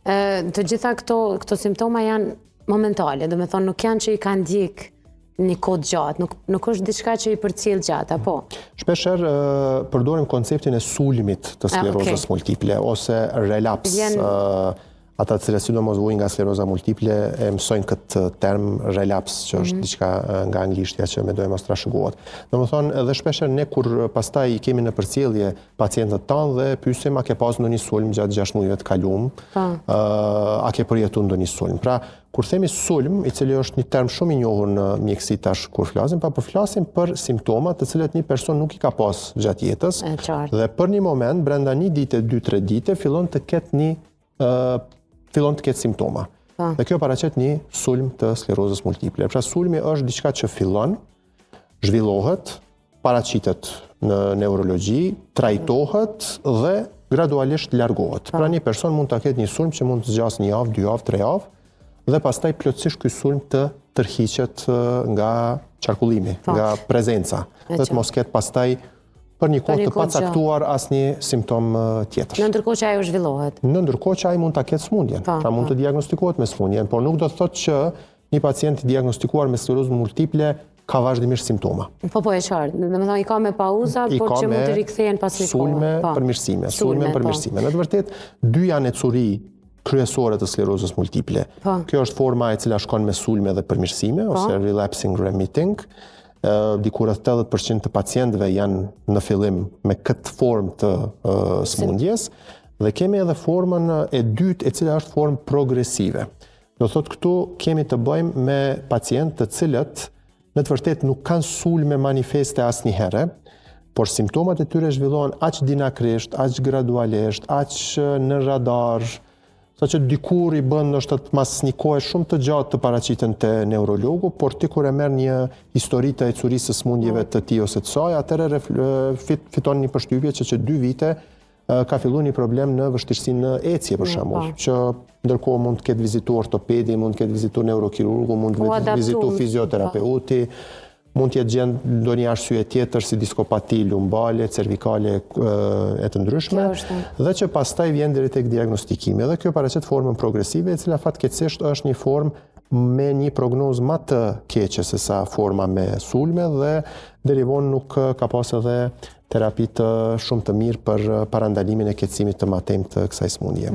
Të gjitha këto, këto simptoma janë momentale, do me thonë nuk janë që i kanë ndjek një kohë gjatë, nuk, nuk është diçka që i përcjell gjatë, apo? Shpeshherë përdorim konceptin e sulmit të sklerozës okay. multiple ose relaps. Vjen- Ata të cilët sidomos vuajnë nga skleroza multiple e mësojnë këtë term relaps, që është diçka nga anglishtja që me mos trashëgohet. Domethënë, edhe shpeshherë ne kur pastaj i kemi në përcjellje pacientët tanë dhe pyesim a ke pas ndonjë sulm gjatë 6 muajve të kalum, a ke përjetuar ndonjë sulm. Pra, kur themi sulm, i cili është një term shumë i njohur në mjekësi tash kur flasim, pa po flasim për simptoma të cilët një person nuk i ka pas gjatë jetës. E qartë. Dhe për një moment, brenda një dite, 2-3 dite, fillon të ketë një fillon të ketë simptoma. Po. Dhe kjo paraqet një sulm të sklerozës multiple. Pra sulmi është diçka që fillon, zhvillohet, paraqitet në neurologji, trajtohet dhe gradualisht largohet. Pra një person mund ta ketë një sulm që mund të zgjasë një javë, dy javë, tre javë, dhe pastaj plotësisht ky sulm të tërhiqet nga qarkullimi, nga prezenca, E dhe të qartë. mos ketë pastaj për një kohë një të kohë gjatë. pacaktuar asnjë simptom tjetër. Në ndërkohë që ajo zhvillohet. Në ndërkohë që ai mund ta ketë sëmundjen, pra mund të diagnostikohet me sëmundjen, por nuk do të thotë që një pacient i diagnostikuar me sklerozë multiple ka vazhdimisht simptoma. Po, po, e qartë. Do me thonë, i ka me pauza, I por ka që mund me të rikthehen pas një kohe. Sulme, Po. përmirësime, sulme, po. përmirësime. Në të vërtetë, dy janë ecuri kryesore të sklerozës multiple. Po. Kjo është forma e cila shkon me sulme dhe përmirësime, ose relapsing remitting. Diku rreth 80% të pacientëve janë në fillim me këtë formë të sëmundjes, dhe kemi edhe formën e dytë e cila është formë progresive. Do thotë këtu kemi të bëjmë me pacientë të cilët në të vërtetë nuk kanë sulme manifeste asnjëherë, por simptomat e tyre zhvillohen aq dinakrisht, aq gradualisht, aq në radar, sa që dikur i bën ndoshta mas një kohe shumë të gjatë të paraqiten te neurologu, por ti kur e merr një histori të ecurisë së sëmundjeve të tij ose të saj, atëherë fiton një përshtypje që që 2 vite ka filluar një problem në vështirësinë në ecje për shembull, që ndërkohë mund të ketë vizituar ortopedi, mund të ketë vizituar neurokirurgu, mund të Po, adaptu, vizitu fizioterapeuti, mund të jetë gjend ndonjë arsye tjetër si diskopati lumbale, cervikale e të ndryshme, Kjo është. dhe që pastaj vjen deri tek diagnostikimi. Dhe kjo paraqet formën progresive, e cila fatkeqësisht është një formë me një prognozë më të keqe se sa forma me sulme dhe deri vonë nuk ka pas edhe terapi të shumë të mirë për parandalimin e keqësimit të mëtejmë të kësaj sëmundje.